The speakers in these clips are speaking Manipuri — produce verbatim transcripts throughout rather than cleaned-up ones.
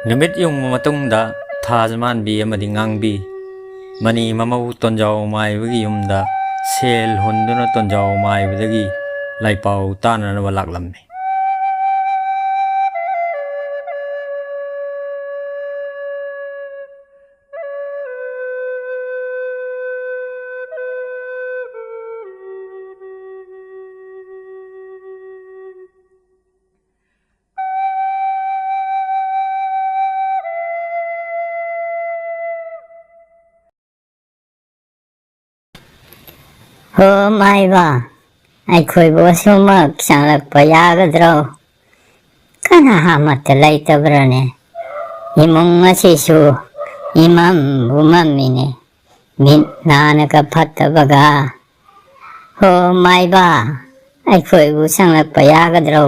ꯅꯨꯃꯤꯠ ꯌꯨꯡꯕ ꯃꯇꯨꯡꯗ ꯊꯥꯖ ꯃꯥꯟꯕꯤ ꯑꯃꯗꯤ ꯉꯥꯡꯕꯤ ꯃꯅꯤ ꯃꯃꯧ ꯇꯣꯟꯖꯥꯎ ꯃꯥꯏꯕꯒꯤ ꯌꯨꯝꯗ ꯁꯦꯜ ꯍꯨꯟꯗꯨꯅ ꯇꯣꯟꯖꯥꯎ ꯃꯥꯏꯕꯗꯒꯤ ꯂꯥꯏꯄꯥꯎ ꯇꯥꯅꯅꯕ ꯂꯥꯛꯂꯝꯃꯤ꯫ ꯍꯣ ꯃꯥꯏꯕ, ꯑꯩꯈꯣꯏꯕꯨ ꯑꯁꯨꯃꯛ ꯆꯪꯂꯛꯄ ꯌꯥꯒꯗ꯭ꯔꯣ? ꯀꯅꯥ ꯑꯃꯠꯇ ꯂꯩꯇꯕ꯭ꯔꯅꯦ? ꯏꯃꯨꯡ ꯑꯁꯤꯁꯨ ꯏꯃꯝꯕꯨ ꯃꯝꯃꯤꯅꯦ꯫ ꯃꯤꯠ ꯅꯥꯅꯒ ꯐꯠꯇꯕꯒ꯫ ꯍꯣ ꯃꯥꯏꯕ, ꯑꯩꯈꯣꯏꯕꯨ ꯆꯪꯂꯛꯄ ꯌꯥꯒꯗ꯭ꯔꯣ?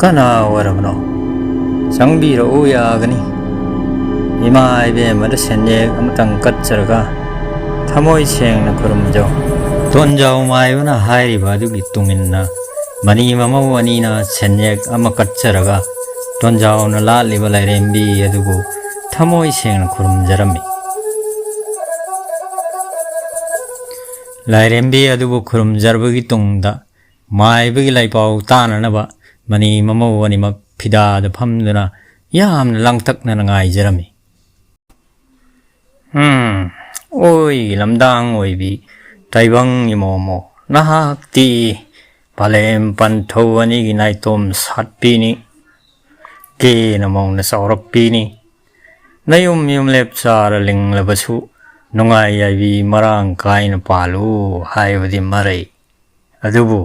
ꯀꯅꯥ ꯑꯣꯏꯔꯕꯅꯣ? ꯆꯪꯕꯤꯔꯛꯎ ꯌꯥꯒꯅꯤ꯫ ꯏꯃꯥ ꯏꯕꯦꯝꯃꯗ ꯁꯦꯟꯌꯦꯛ ꯑꯃꯇꯪ ꯀꯠꯆꯔꯒ ꯊꯃꯣꯏ ꯁꯦꯡꯅ ꯈꯨꯔꯨꯝꯖꯧ꯫ ꯇꯣꯟꯖꯥꯎ ꯃꯥꯏꯕꯅ ꯍꯥꯏꯔꯤꯕ ꯑꯗꯨꯒꯤ ꯇꯨꯡꯏꯟꯅ ꯃꯅꯤ ꯃꯃꯧ ꯑꯅꯤꯅ ꯁꯦꯟꯌꯦꯛ ꯑꯃ ꯀꯠꯆꯔꯒ ꯇꯣꯟꯖꯥꯎꯅ ꯂꯥꯠꯂꯤꯕ ꯂꯥꯏꯔꯦꯝꯕꯤ ꯑꯗꯨꯕꯨ ꯊꯃꯣꯏ ꯁꯦꯡꯅ ꯈꯨꯔꯨꯝꯖꯔꯝꯃꯤ꯫ ꯂꯥꯏꯔꯦꯝꯕꯤ ꯑꯗꯨꯕꯨ ꯈꯨꯔꯨꯝꯖꯔꯕꯒꯤ ꯇꯨꯡꯗ ꯃꯥꯏꯕꯒꯤ ꯂꯥꯏꯄꯥꯎ ꯇꯥꯅꯅꯕ ꯃꯅꯤ ꯃꯃꯧ ꯑꯅꯤꯃꯛ ꯐꯤꯗꯥꯗ ꯐꯝꯗꯨꯅ ꯌꯥꯝꯅ ꯂꯥꯡꯇꯛꯅꯅ ꯉꯥꯏꯖꯔꯝꯃꯤ꯫ ꯎꯝ, ꯑꯣꯏ ꯂꯝꯗꯥꯡ ꯑꯣꯏꯕꯤ ꯇꯥꯏꯕꯪ ꯏꯃꯣꯃꯣ, ꯅꯍꯥꯛꯇꯤ ꯄꯥꯂꯦꯝ ꯄꯟꯊꯧ ꯑꯅꯤꯒꯤ ꯅꯥꯏꯇꯣꯝ ꯁꯥꯠꯄꯤꯅꯤ, ꯀꯦꯅ ꯃꯧꯅ ꯆꯥꯎꯔꯛꯄꯤꯅꯤ꯫ ꯅꯌꯨꯝ ꯌꯨꯝꯂꯦꯞ ꯆꯥꯔ ꯂꯤꯡꯂꯕꯁꯨ ꯅꯨꯡꯉꯥꯏ ꯌꯥꯏꯕꯤ ꯃꯔꯥꯡ ꯀꯥꯏꯅ ꯄꯥꯜꯂꯨ ꯍꯥꯏꯕꯗꯤ ꯃꯔꯩ꯫ ꯑꯗꯨꯕꯨ,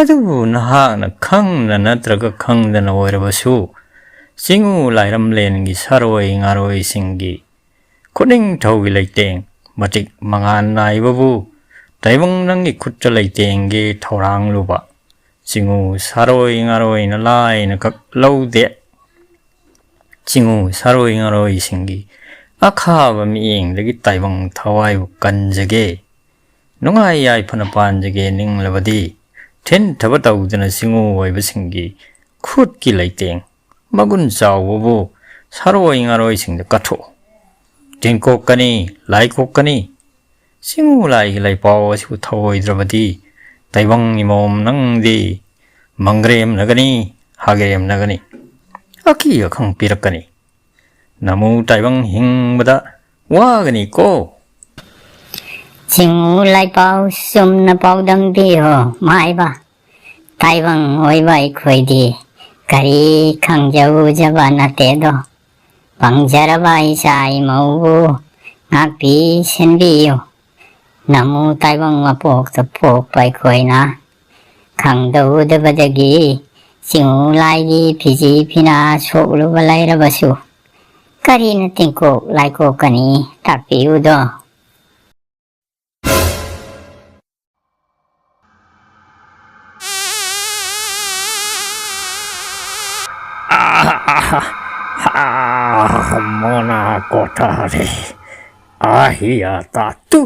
ꯑꯗꯨꯕꯨ ꯅꯍꯥꯛꯅ ꯈꯪꯅ ꯅꯠꯇ꯭ꯔꯒ ꯈꯪꯗꯅ ꯑꯣꯏꯔꯕꯁꯨ ꯆꯤꯡꯉꯨ ꯂꯥꯏꯔꯝꯂꯦꯟꯒꯤ ꯁꯥꯔꯣꯏ ꯉꯥꯔꯣꯏꯁꯤꯡꯒꯤ ꯈꯨꯅꯤꯡꯊꯧꯒꯤ ꯂꯩꯇꯦꯡ ꯃꯇꯤꯛ ꯃꯉꯥꯜ ꯅꯥꯏꯕꯕꯨ ꯇꯥꯏꯕꯪ ꯅꯪꯒꯤ ꯈꯨꯠꯇ ꯂꯩꯇꯦꯡꯒꯦ ꯊꯧꯔꯥꯡꯂꯨꯕ꯫ ꯆꯤꯡꯉꯨ ꯁꯥꯔꯣꯏ ꯉꯥꯔꯣꯏꯅ ꯂꯥꯏꯅ ꯀꯛ ꯂꯧꯗꯦ꯫ ꯆꯤꯡꯉꯨ ꯁꯥꯔꯣꯏ ꯉꯥꯔꯣꯏꯁꯤꯡꯒꯤ ꯑꯈꯥꯕ ꯃꯤꯠꯌꯦꯡꯗꯒꯤ ꯇꯥꯏꯕꯪ ꯊꯋꯥꯏꯕꯨ ꯀꯟꯖꯒꯦ꯫ ꯅꯨꯡꯉꯥꯏ ꯌꯥꯏꯐꯅ ꯄꯥꯟꯖꯒꯦ ꯅꯤꯡꯂꯕꯗꯤ ꯊꯤꯟꯊꯕ ꯇꯧꯗꯅ ꯆꯤꯡꯉꯨ ꯑꯣꯏꯕꯁꯤꯡꯒꯤ ꯈꯨꯠꯀꯤ ꯂꯩꯇꯦꯡ ꯃꯒꯨꯟ ꯆꯥꯎꯕꯕꯨ ꯁꯥꯔꯣꯏ ꯉꯥꯔꯣꯏꯁꯤꯡꯗ ꯀꯠꯊꯣꯛꯎ꯫ ꯇꯤꯟꯀꯣꯛꯀꯅꯤ, ꯂꯥꯏꯀꯣꯛꯀꯅꯤ꯫ ꯆꯤꯡꯉꯨ ꯂꯥꯏꯒꯤ ꯂꯩꯄꯥꯎ ꯑꯁꯤꯕꯨ ꯊꯧꯑꯣꯏꯗ꯭ꯔꯕꯗꯤ ꯇꯥꯏꯕꯪ ꯏꯃꯣꯝ ꯅꯪꯗꯤ ꯃꯪꯒ꯭ꯔꯦꯝꯅꯒꯅꯤ, ꯍꯥꯒ꯭ꯔꯦꯝꯅꯒꯅꯤ꯫ ꯑꯀꯤ ꯑꯈꯪ ꯄꯤꯔꯛꯀꯅꯤ꯫ ꯅꯃꯨ ꯇꯥꯏꯕꯪ ꯍꯤꯡꯕꯗ ꯋꯥꯒꯅꯤꯀꯣ꯫ ꯆꯤꯡꯉꯨ ꯂꯥꯏꯄꯥꯎ ꯆꯨꯝꯅ ꯄꯥꯎꯗꯝꯕꯤꯌꯣ ꯃꯥꯏꯕ꯫ ꯇꯥꯏꯕꯪ ꯑꯣꯏꯕ ꯑꯩꯈꯣꯏꯗꯤ ꯀꯔꯤ ꯈꯪꯖꯧꯖꯕ ꯅꯠꯇꯦꯗꯣ꯫ ꯄꯪꯖꯔꯕ ꯏꯆꯥ ꯏꯃꯧꯕꯨ ꯉꯥꯛꯄꯤ ꯁꯦꯟꯕꯤꯌꯨ꯫ ꯅꯃꯨ ꯇꯥꯏꯕꯪ ꯃꯄꯣꯛꯇ ꯄꯣꯛꯄ ꯑꯩꯈꯣꯏꯅ ꯈꯪꯗꯧꯗꯕꯗꯒꯤ ꯆꯤꯡꯉꯨ ꯂꯥꯏꯒꯤ ꯐꯤꯖꯤ ꯐꯤꯅꯥ ꯁꯣꯛꯂꯨꯕ ꯂꯩꯔꯕꯁꯨ ꯀꯔꯤꯅ ꯇꯤꯡꯀꯣꯛ ꯂꯥꯏꯀꯣꯛꯀꯅꯤ ꯇꯥꯛꯄꯤꯌꯨꯗꯣ꯫ ꯃꯣꯅꯥ ꯀꯣꯊꯥꯔꯦ꯫ ꯑꯍꯤꯌꯥ ꯇꯥꯇꯨ꯫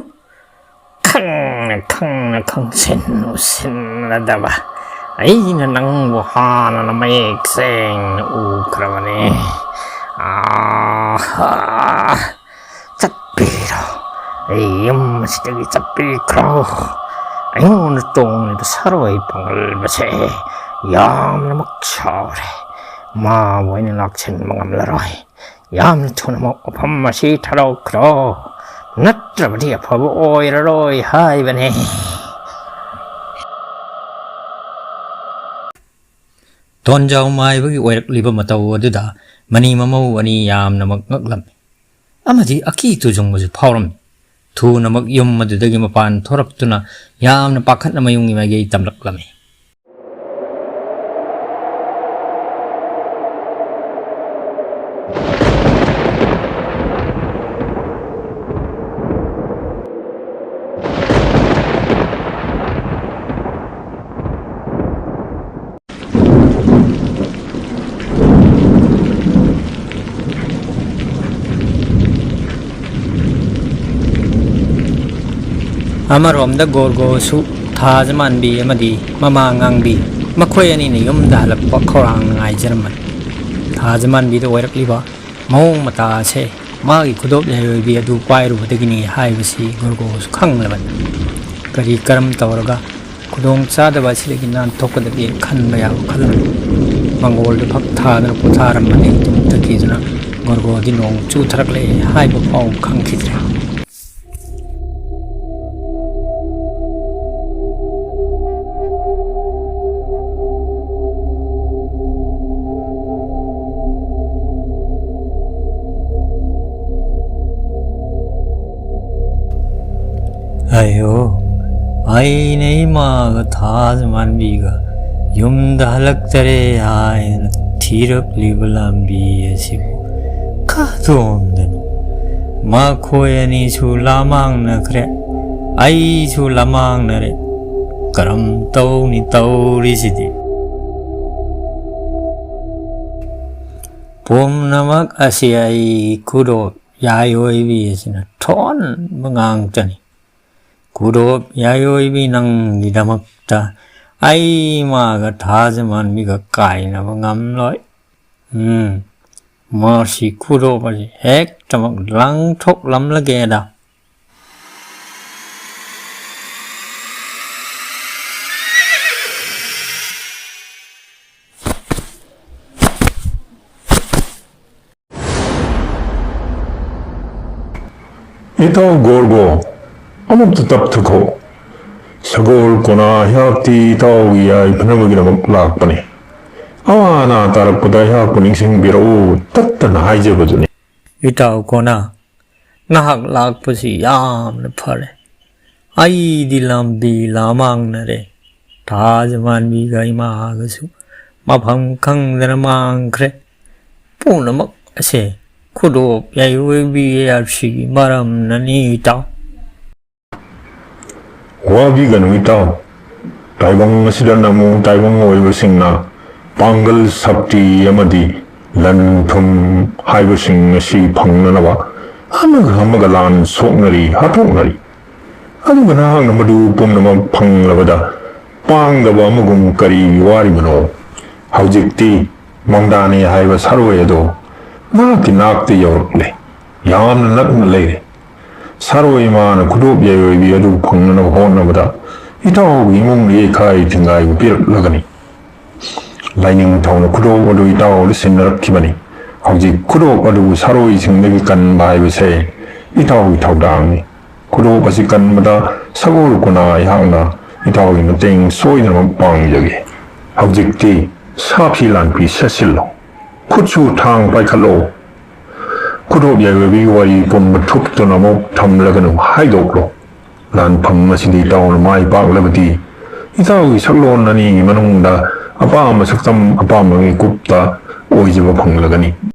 ꯈꯪꯅ ꯈꯪꯅ ꯈꯪꯁꯤꯟ ꯎꯁꯤꯟꯅꯗꯕ ꯑꯩꯅ ꯅꯪꯕꯨ ꯍꯥꯟꯅꯅ ꯃꯌꯦꯛ ꯁꯦꯡꯅ ꯎꯈ꯭ꯔꯕꯅꯦ꯫ ꯑꯥꯍꯥ! ꯆꯠꯄꯤꯔꯣ꯫ ꯑꯩ ꯌꯨꯝ ꯑꯁꯤꯗꯒꯤ ꯆꯠꯄꯤꯈ꯭ꯔꯣ꯫ ꯑꯩꯉꯣꯟꯗ ꯇꯣꯡꯂꯤꯕ ꯁꯥꯔꯣꯏ ꯄꯥꯡꯒꯜꯕꯁꯦ ꯌꯥꯝꯅꯃꯛ ꯁꯥꯎꯔꯦ꯫ ꯃꯥꯕꯨ ꯑꯩꯅ ꯂꯥꯛꯁꯤꯟꯕ ꯉꯝꯂꯔꯣꯏ꯫ ꯌꯥꯝꯅ ꯊꯨꯅꯃꯛ ꯃꯐꯝ ꯑꯁꯤ ꯊꯥꯗꯣꯛꯈ꯭ꯔꯣ꯫ ꯅꯠꯇ꯭ꯔꯕꯗꯤ ꯑꯐꯕ ꯑꯣꯏꯔꯔꯣꯏ ꯍꯥꯏꯕꯅꯦ꯫ ꯇꯣꯟꯖꯥꯎ ꯃꯥꯏꯕꯒꯤ ꯑꯣꯏꯔꯛꯂꯤꯕ ꯃꯇꯧ ꯑꯗꯨꯗ ꯃꯅꯤ ꯃꯃꯧ ꯑꯅꯤ ꯌꯥꯝꯅꯃꯛ ꯉꯛꯂꯝꯃꯤ꯫ ꯑꯃꯗꯤ ꯑꯀꯤ ꯇꯨꯖꯨꯡꯕꯁꯨ ꯐꯥꯎꯔꯝꯃꯤ꯫ ꯊꯨꯅꯃꯛ ꯌꯨꯝ ꯑꯗꯨꯗꯒꯤ ꯃꯄꯥꯟ ꯊꯣꯔꯛꯇꯨꯅ ꯌꯥꯝꯅ ꯄꯥꯈꯠꯅ ꯃꯌꯨꯝꯒꯤ ꯃꯥꯏꯀꯩ ꯇꯝꯂꯛꯂꯝꯃꯤ꯫ ꯑꯃꯔꯣꯝꯗ ꯒꯣꯔꯒꯣꯁꯨ ꯊꯥꯖ ꯃꯥꯟꯕꯤ ꯑꯃꯗꯤ ꯃꯃꯥ ꯉꯥꯡꯕꯤ, ꯃꯈꯣꯏ ꯑꯅꯤꯅ ꯌꯨꯝꯗ ꯍꯜꯂꯛꯄ ꯈꯧꯔꯥꯡꯅ ꯉꯥꯏꯖꯔꯝꯕꯅꯤ꯫ ꯊꯥꯖ ꯃꯥꯟꯕꯤꯗ ꯑꯣꯏꯔꯛꯂꯤꯕ ꯃꯑꯣꯡ ꯃꯇꯥ ꯑꯁꯦ ꯃꯥꯒꯤ ꯈꯨꯗꯣꯞ ꯌꯥꯏꯑꯣꯏꯕꯤ ꯑꯗꯨ ꯄꯥꯏꯔꯨꯕꯗꯒꯤꯅꯤ ꯍꯥꯏꯕꯁꯤ ꯒꯣꯔꯒꯣꯁꯨ ꯈꯪꯂꯕꯅꯤ꯫ ꯀꯔꯤ ꯀꯔꯝ ꯇꯧꯔꯒ ꯈꯨꯗꯣꯡ ꯆꯥꯗꯕ ꯑꯁꯤꯗꯒꯤ ꯅꯥꯟꯊꯣꯛꯀꯗꯒꯦ ꯈꯟꯕ ꯌꯥꯕ ꯈꯜꯂꯝꯃꯤ꯫ ꯃꯪꯒꯣꯜꯗꯨ ꯐꯛ ꯊꯥꯗꯨꯅ ꯄꯣꯊꯥꯔꯝꯕꯅꯤ꯫ ꯇꯨꯝꯊꯈꯤꯗꯨꯅ ꯒꯣꯔꯒꯣꯗꯤ ꯅꯣꯡ ꯆꯨꯊꯔꯛꯂꯦ ꯍꯥꯏꯕ ꯐꯥꯎ ꯈꯪꯈꯤꯗ꯭ꯔꯦ꯫ ꯑꯌꯣ, ꯑꯩꯅ ꯏꯃꯥꯒ ꯊꯥꯖ ꯃꯥꯟꯕꯤꯒ ꯌꯨꯝꯗ ꯍꯜꯂꯛꯇꯔꯦ ꯍꯥꯏꯅ ꯊꯤꯔꯛꯂꯤꯕ ꯂꯝꯕꯤ ꯑꯁꯤꯕꯨ ꯀꯗꯣꯝꯗꯅꯣ? ꯃꯈꯣꯏ ꯑꯅꯤꯁꯨ ꯂꯥꯃꯥꯡꯅꯈ꯭ꯔꯦ, ꯑꯩꯁꯨ ꯂꯥꯃꯥꯡꯅꯔꯦ꯫ ꯀꯔꯝ ꯇꯧꯅꯤ ꯇꯧꯔꯤꯁꯤꯗꯤ? ꯄꯨꯝꯅꯃꯛ ꯑꯁꯤ ꯑꯩ ꯈꯨꯗꯣꯞ ꯌꯥꯏꯑꯣꯏꯕꯤ ꯑꯁꯤꯅ ꯊꯣꯟꯕ ꯉꯥꯛꯇꯅꯤ꯫ ꯈꯨꯗꯣꯞ ꯌꯥꯏꯑꯣꯏꯕꯤ, ꯅꯪꯒꯤꯗꯃꯛꯇ ꯑꯩ ꯃꯥꯒ ꯊꯥꯖ ꯃꯥꯟꯕꯤꯒ ꯀꯥꯏꯅꯕ ꯉꯝꯂꯣꯏ꯫ ꯎꯝ, ꯃꯁꯤ ꯈꯨꯗꯣꯞ ꯑꯁꯤ ꯍꯦꯛꯇꯃꯛ ꯂꯪꯊꯣꯛꯂꯝꯂꯒꯦꯗ꯫ ꯏꯇꯥꯎ ꯒꯣꯔꯒꯣ, ꯑꯃꯨꯛꯇ ꯇꯞꯊꯨꯈꯣ꯫ ꯁꯒꯣꯜ ꯀꯣꯅꯥ ꯑꯩꯍꯥꯛꯇꯤ ꯏꯇꯥꯎꯒꯤ ꯌꯥꯏꯐꯅꯕꯒꯤꯗꯃꯛ ꯂꯥꯛꯄꯅꯤ꯫ ꯑꯋꯥ ꯑꯅꯥ ꯇꯥꯔꯛꯄꯗ ꯑꯩꯍꯥꯛꯄꯨ ꯅꯤꯡꯁꯤꯡꯕꯤꯔꯛꯎ ꯇꯠꯇꯅ ꯍꯥꯏꯖꯕꯗꯨꯅꯤ꯫ ꯏꯇꯥꯎ ꯀꯣꯅꯥ, ꯅꯍꯥꯛ ꯂꯥꯛꯄꯁꯤ ꯌꯥꯝꯅ ꯐꯔꯦ꯫ ꯑꯩꯗꯤ ꯂꯝꯕꯤ ꯂꯥꯃꯥꯡꯅꯔꯦ꯫ ꯊꯥꯖ ꯃꯥꯟꯕꯤꯒ ꯏꯃꯥꯒꯁꯨ ꯃꯐꯝ ꯈꯪꯗꯅ ꯃꯥꯡꯈ꯭ꯔꯦ꯫ ꯄꯨꯝꯅꯃꯛ ꯑꯁꯦ ꯈꯨꯗꯣꯞ ꯌꯥꯏꯑꯣꯏꯕꯤ ꯑꯁꯤꯒꯤ ꯃꯔꯝꯅꯅꯤ ꯏꯇꯥꯎ꯫ ꯋꯥꯕꯤꯒꯅꯨ ꯏꯇꯥꯎ꯫ ꯇꯥꯏꯕꯪ ꯑꯁꯤꯗ ꯅꯃꯨ ꯇꯥꯏꯕꯪ ꯑꯣꯏꯕꯁꯤꯡꯅ ꯄꯥꯡꯒꯜ ꯁꯛꯇꯤ ꯑꯃꯗꯤ ꯂꯟ ꯊꯨꯝ ꯍꯥꯏꯕꯁꯤꯡ ꯑꯁꯤ ꯐꯪꯅꯅꯕ ꯑꯃꯒ ꯑꯃꯒ ꯂꯥꯟ ꯁꯣꯛꯅꯔꯤ, ꯍꯥꯠꯇꯣꯛꯅꯔꯤ꯫ ꯑꯗꯨꯒ ꯅꯍꯥꯛꯅ ꯃꯗꯨ ꯄꯨꯝꯅꯃꯛ ꯐꯪꯂꯕꯗ ꯄꯥꯡꯗꯕ ꯑꯃꯒꯨꯝ ꯀꯔꯤꯒꯤ ꯋꯥꯔꯤꯕꯅꯣ? ꯍꯧꯖꯤꯛꯇꯤ ꯃꯪꯗꯥꯅꯤ ꯍꯥꯏꯕ ꯁꯥꯔꯣꯏ ꯑꯗꯣ ꯅꯍꯥꯛꯀꯤ ꯅꯥꯛꯇ ꯌꯧꯔꯛꯂꯦ꯫ ꯌꯥꯝꯅ ꯅꯛꯅ ꯂꯩꯔꯦ꯫ ꯁꯥꯔꯣꯏ ꯃꯥꯅ ꯈꯨꯗꯣꯞ ꯌꯥꯏꯔꯣꯏꯕꯤ ꯑꯗꯨ ꯐꯪꯅꯅꯕ ꯍꯣꯠꯅꯕꯗ ꯏꯇꯥꯎꯒꯤ ꯏꯃꯨꯡ ꯌꯩꯈꯥꯏ ꯊꯤꯡꯒꯥꯏꯕ ꯄꯤꯔꯛꯂꯒꯅꯤ꯫ ꯂꯥꯏꯅꯤꯡꯊꯧꯅ ꯈꯨꯗꯣꯞ ꯑꯗꯨ ꯏꯇꯥꯎꯗ ꯁꯤꯟꯅꯔꯛꯈꯤꯕꯅꯤ꯫ ꯍꯧꯖꯤꯛ ꯈꯨꯗꯣꯞ ꯑꯗꯨꯕꯨ ꯁꯥꯔꯣꯏꯁꯤꯡꯗꯒꯤ ꯀꯟꯕ ꯍꯥꯏꯕꯁꯦ ꯏꯇꯥꯎꯒꯤ ꯊꯧꯗꯥꯡꯅꯤ꯫ ꯈꯨꯗꯣꯞ ꯑꯁꯤ ꯀꯟꯕꯗ ꯁꯒꯣꯜ ꯀꯨꯅꯥ ꯑꯩꯍꯥꯛꯅ ꯏꯇꯥꯎꯒꯤ ꯃꯇꯦꯡ ꯁꯣꯏꯗꯅꯃꯛ ꯄꯥꯡꯖꯒꯦ꯫ ꯍꯧꯖꯤꯛꯇꯤ ꯁꯥꯐꯤ ꯂꯥꯟꯐꯤ ꯁꯦꯠꯆꯤꯜꯂꯣ꯫ ꯈꯨꯠꯁꯨ ꯊꯥꯡ ꯄꯥꯏꯈꯠꯂꯣ꯫ ꯈꯨꯗꯣꯞ ꯌꯥꯏꯔꯣꯏꯕꯤꯒꯤ ꯋꯥꯔꯤ ꯄꯨꯝꯕ ꯊꯨꯞꯇꯨꯅ ꯑꯃꯨꯛ ꯊꯝꯂꯒꯅꯨ, ꯍꯥꯏꯗꯣꯛꯂꯣ꯫ ꯂꯥꯟꯐꯝ ꯑꯁꯤꯗ ꯏꯇꯥꯎꯅ ꯃꯥꯏ ꯄꯥꯛꯂꯕꯗꯤ ꯏꯇꯥꯎꯒꯤ ꯁꯛꯂꯣꯟ ꯑꯅꯤꯒꯤ ꯃꯅꯨꯡꯗ ꯑꯄꯥꯝꯕ ꯁꯛꯇꯝ ꯑꯄꯥꯝꯕ ꯃꯤꯀꯨꯞꯇ ꯑꯣꯏꯖꯕ ꯐꯪꯂꯒꯅꯤ꯫